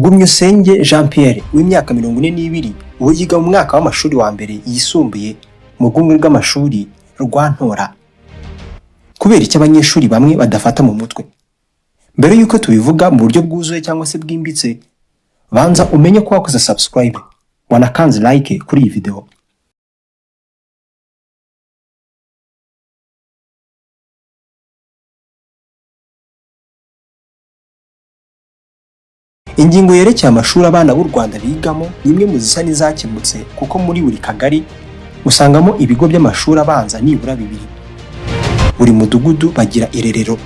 Gumyusenge Jean Pierre w'imyaka 42, ubu yiga mu mwaka w'amashuri wa mbere yisumbuye mu rwunge rw'amashuri rwa Ntora. Kubera icyo abanyeshuri bamwe badafata mu mutwe? Mbere y'uko tubivuga mu buryo bwuzuye cyangwa se bwimbitse, banza umenye ko wakoze subscribe, wanakanze like kuri iyi video. Ingingo yerekeye amashuri abana b'u Rwanda bigamo ni imwe mu zisa n'izakemutse, kuko muri buri kagari usangamo ibigo by'amashuri abanza nibura bibiri. Buri mudugudu bagira irerero.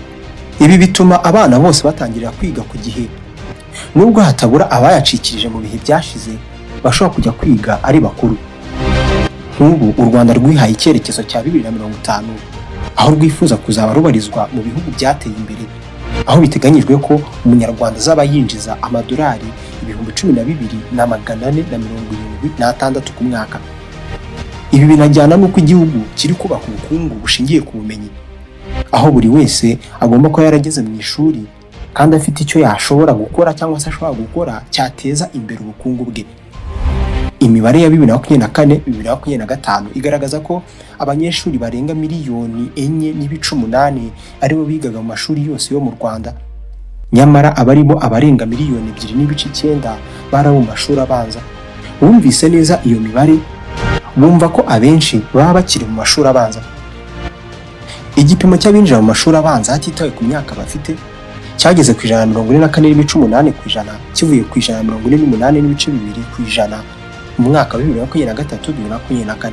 Ibi bituma abana bose batangirira kwiga ku gihe. Nubwo hatabura abayacikirije mu bihe byashize, bashobora kujya kwiga ari bakuru. Nk'ubu u Rwanda rwihaye icyerekezo cya 2050, aho rwifuza kuzaba rubarizwa mu bihugu byateye imbere, aho biteganyijwe ko umunyarwanda azaba yinjiza amadolari 12,476 ku mwaka. Ibi binajyana n'uko igihugu kiri kubaka ubukungu bushingiye ku bumenyi, aho buri wese agomba kuba yarageze mu ishuri kandi afite icyo yashobora gukora cyangwa se ashobora gukora cyateza imbere ubukungu bwe. Imibare ya 2024 2025 igaragaza ko abanyeshuri barenga miliyoni 4.8 aribo bigaga mu mashuri yose yo mu Rwanda, nyamara abarimo abarenga miliyoni 2.9 bari abo mu mashuri abanza. Bumvise neza iyo mibare, bumva ko abenshi baba bakiri mu mashuri abanza. Igipimo cy'abinjira mu mashuri abanza hatitawe ku myaka bafite cyageze ku 144.8%, kivuye ku 148.2% mu mwaka wa 2023 2024.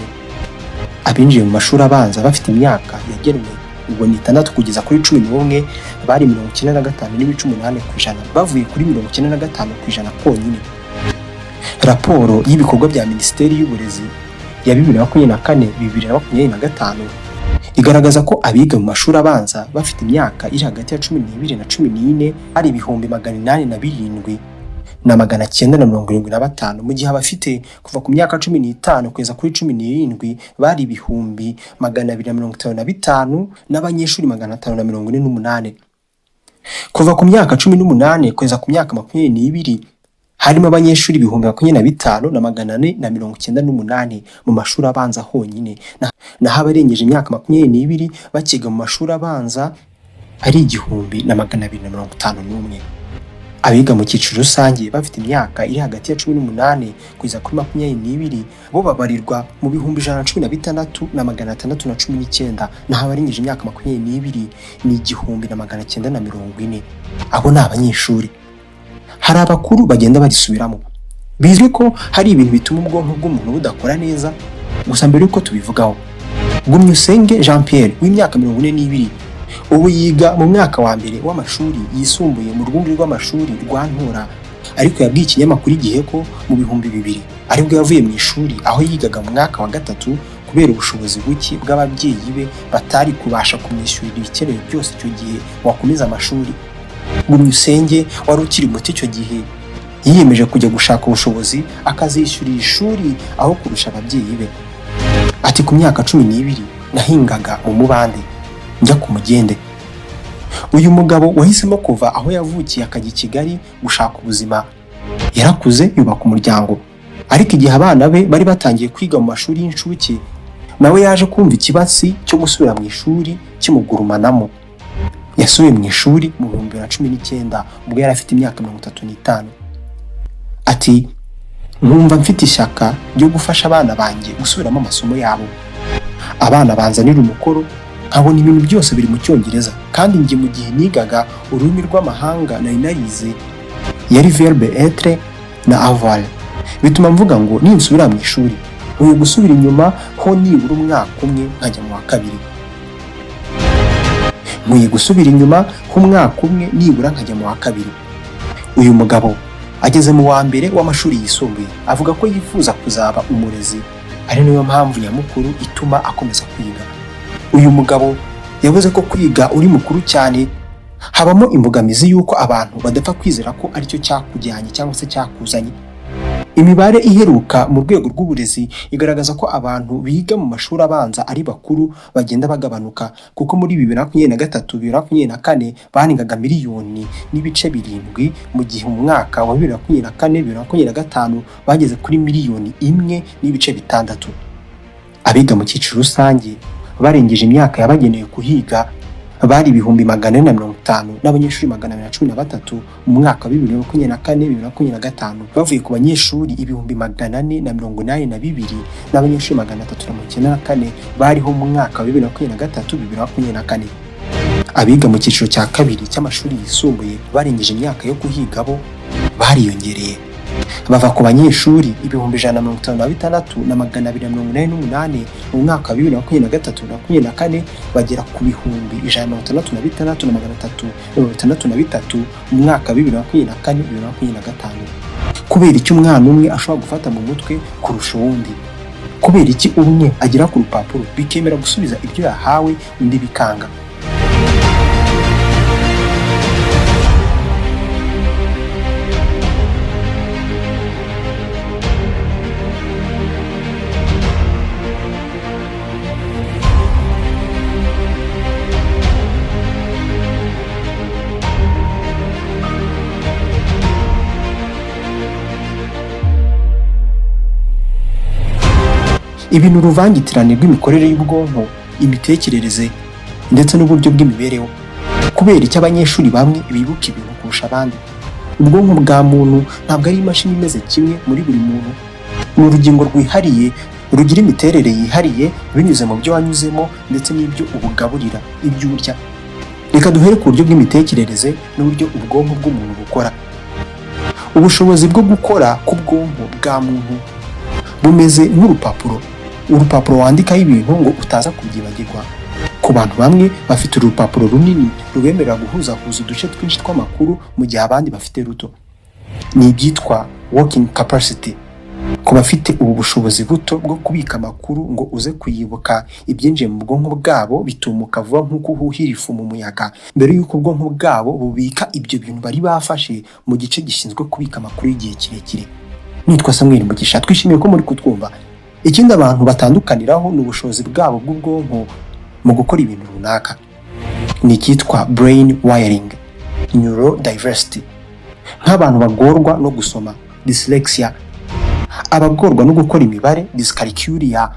Abinjiye mu mashuri abanza bafite imyaka yagenwe, ubwo ni 6 kugeza kuri 11, bari 95.8%, bavuye kuri 95% konyine. Raporo y'ibikorwa bya Minisiteri y'Uburezi ya 2024 2025 igaragaza ko abiga mu mashuri abanza bafite imyaka iri hagati ya 12 na 14 ari 807,975, mu gihe abafite kuva ku myaka 15 kugeza kuri 17 bari 255,548 n'abanyeshuri 548. Kuva ku myaka 18 kugeza ku myaka 22 harimo abanyeshuri 25,498 mu mashuri abanza honyine, naho abarengeje imyaka 22 bakiga mu mashuri abanza ari 1,251. Abiga mu cyiciro rusange bafite imyaka iri hagati ya 18 kugeza kuri 22 bo babarirwa mu 116,619, naho abarengeje imyaka 22 ni 1,940. Abo ni abanyeshuri. Hari abakuru bagenda barisubiramo. Bizwi ko hari ibintu bituma ubwonko bw'umuntu budakora neza. Gusa mbere y'uko tubivugaho, Gumyusenge Jean Pierre w'imyaka 42, ubu yiga mu mwaka wa mbere w'amashuri yisumbuye mu rwunge rw'amashuri rwa Ntora, ariko yabwiye ikinyamakuru Igihe ko mu 2000 aribwo yavuye mu ishuri aho yigaga mu mwaka wa gatatu, kubera ubushobozi buke bw'ababyeyi be batari kubasha kumwishyurira ibikenewe byose icyo gihe wakomeza amashuri. Gumyusenge wari ukiri muto icyo gihe yiyemeje kujya gushaka ubushobozi akazishyurira ishuri aho kurusha ababyeyi be. Ati: "Ku myaka 12 nahingaga mu mubande njya ku mugende." Uyu mugabo wahisemo kuva aho yavukiye akajya i Kigali gushaka ubuzima, yarakuze yubaka umuryango, ariko igihe abana be bari batangiye kwiga mu mashuri y'incuke, nawe yaje kumva ikibatsi cyo gusubira mu ishuri kimugurumanamo. Yasubiye mu ishuri mu 2019, ubwo yari afite imyaka 35. Ati: "Nkumva mfite ishyaka ryo gufasha abana banjye gusubiramo amasomo yabo. Abana banzanira umukoro, nkabona ibintu byose biri mu Cyongereza, kandi njye mu gihe nigaga ururimi rw'amahanga nari narize yari verbe être na avoir. Bituma mvuga ngo ninsubira mu ishuri nkwiye gusubira inyuma ho nibura umwaka umwe nkajya mu wa kabiri, nkwiye gusubira inyuma h'umwaka umwe nibura nkajya mu wa kabiri." Uyu mugabo ageze mu wa mbere w'amashuri yisumbuye, avuga ko yifuza kuzaba umurezi, ari nayo mpamvu nyamukuru ituma akomeza kwiga. Uyu mugabo yavuze ko kwiga uri mukuru cyane habamo imbogamizi y'uko abantu badapfa kwizera ko aricyo cyakujyanye cyangwa se cyakuzanye. Imibare iheruka mu rwego rw'uburezi igaragaza ko abantu biga mu mashuri abanza ari bakuru bagenda bagabanuka, kuko muri 2023, 2024 barengaga 1.7 miliyoni, mu gihe mu mwaka wa 2024, 2025 bageze kuri 1.6 miliyoni. Abiga mu cyiciro rusange barengeje imyaka yabagenewe kuhiga bari 450,000 n'abanyeshuri 213 mu mwaka wa 2024, 2025, bavuye ku banyeshuri 482,000 n'abanyeshuri 394 bariho mu mwaka wa 2023, 2024. Abiga mu cyiciro cya kabiri cy'amashuri yisumbuye barengeje imyaka yo kuhiga bo bariyongereye, bava ku banyeshuri 156,288 mu mwaka wa 2023 na 24, bagera ku 166,363 mu mwaka wa 2024, 2025. Kubera iki umwana umwe ashobora gufata mu mutwe kurusha uwundi? Kubera iki umwe agera ku rupapuro bikemera gusubiza ibyo yahawe, undi bikanga? Ibi ni uruvangitirane rw'imikorere y'ubwonko, imitekerereze ndetse n'uburyo bw'imibereho. Kubera icyo abanyeshuri bamwe bibuka ibintu kurusha abandi? Ubwonko bwa muntu ntabwo ari imashini imeze kimwe muri buri muntu. Ni urugingo rwihariye rugira imiterere yihariye binyuze mu byo wanyuzemo ndetse n'ibyo ubugaburira, ibyo urya. Reka duhere ku buryo bw'imitekerereze n'uburyo ubwonko bw'umuntu bukora. Ubushobozi bwo gukora k'ubwonko bwa muntu bumeze nk'urupapuro, urupapuro wandikaho ibintu ngo utaza kubyibagirwa. Ku bantu bamwe bafite urupapuro runini rubemerera guhuzahuza uduce twinshi tw'amakuru, mu gihe abandi bafite ruto. Ni ibyitwa working capacity. Ku bafite ubu bushobozi buto bwo kubika amakuru ngo uze kuyibuka, ibyinjiye mu bwonko bwabo bitumuka vuba nk'uko uhuhira ifu mu muyaga, mbere y'uko ubwonko bwabo bubika ibyo bintu bari bafashe mu gice gishinzwe kubika amakuru y'igihe kirekire. Nitwa Samuel Mugisha, twishimiye ko muri kutwumva. Ikindi abantu batandukaniraho ni ubushobozi bwabo bw'ubwonko mu gukora ibintu runaka, ni icyitwa brain wiring, neurodiversity, nk'abantu bagorwa no gusoma, dyslexia, abagorwa no gukora imibare, dyscalculia,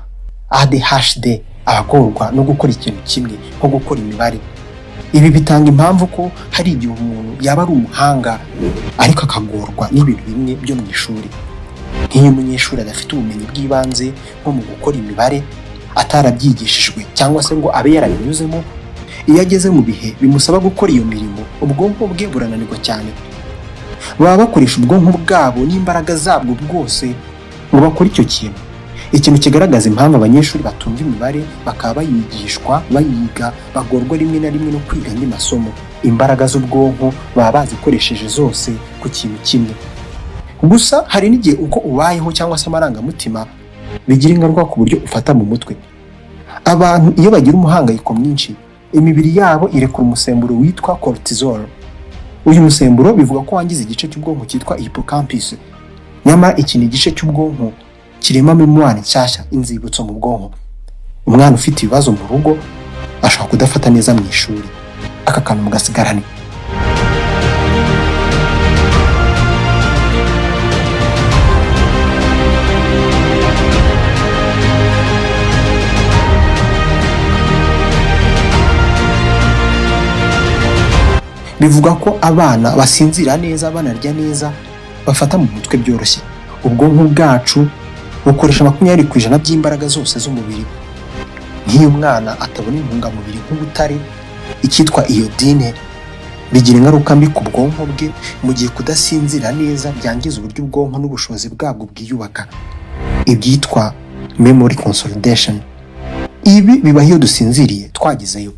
ADHD, abagorwa no gukora ikintu kimwe nko gukora imibare. Ibi bitanga impamvu ko hari igihe umuntu yaba ari umuhanga ariko akagorwa n'ibintu bimwe byo mu ishuri. Nk'iyo umunyeshuri adafite ubumenyi bw'ibanze nko mu gukora imibare, atarabyigishijwe cyangwa se ngo abe yarabinyuzemo, iyo ageze mu bihe bimusaba gukora iyo mirimo, ubwonko bwe burananirwa cyane. Baba bakoresha ubwonko bwabo n'imbaraga zabwo bwose ngo bakore icyo kintu. Ikintu kigaragaza impamvu abanyeshuri batumva imibare bakaba bayigishwa, bayiga, bagorwa rimwe na rimwe no kwiga andi masomo: imbaraga z'ubwonko baba bazikoresheje zose ku kintu kimwe. Gusa hari n'igihe uko ubayeho cyangwa se amarangamutima bigira ingaruka ku buryo ufata mu mutwe. Abantu iyo bagira umuhangayiko mwinshi, imibiri yabo irekura umusemburo witwa cortisol. Uyu musemburo bivuga ko wangiza igice cy'ubwonko cyitwa hippocampus. Nyamara iki ni igice cy'ubwonko kirema mémoire nshyashya, inzibutso mu bwonko. Umwana ufite ibibazo mu rugo ashobora kudafata neza mu ishuri. Aka kantu mugasigarane. Bivuga ko abana basinzira neza, banarya neza, bafata mu mutwe byoroshye. Ubwonko bwacu bukoresha 20% by'imbaraga zose z'umubiri. Nk'iyo umwana atabona intungamubiri nk'ubutare, icyitwa iodine, bigira ingaruka mbi ku bwonko bwe, mu gihe kudasinzira neza byangiza uburyo ubwonko n'ubushobozi bwabwo bwiyubaka, ibyitwa memory consolidation. Ibi bibaho iyo dusinziriye twagezeyo.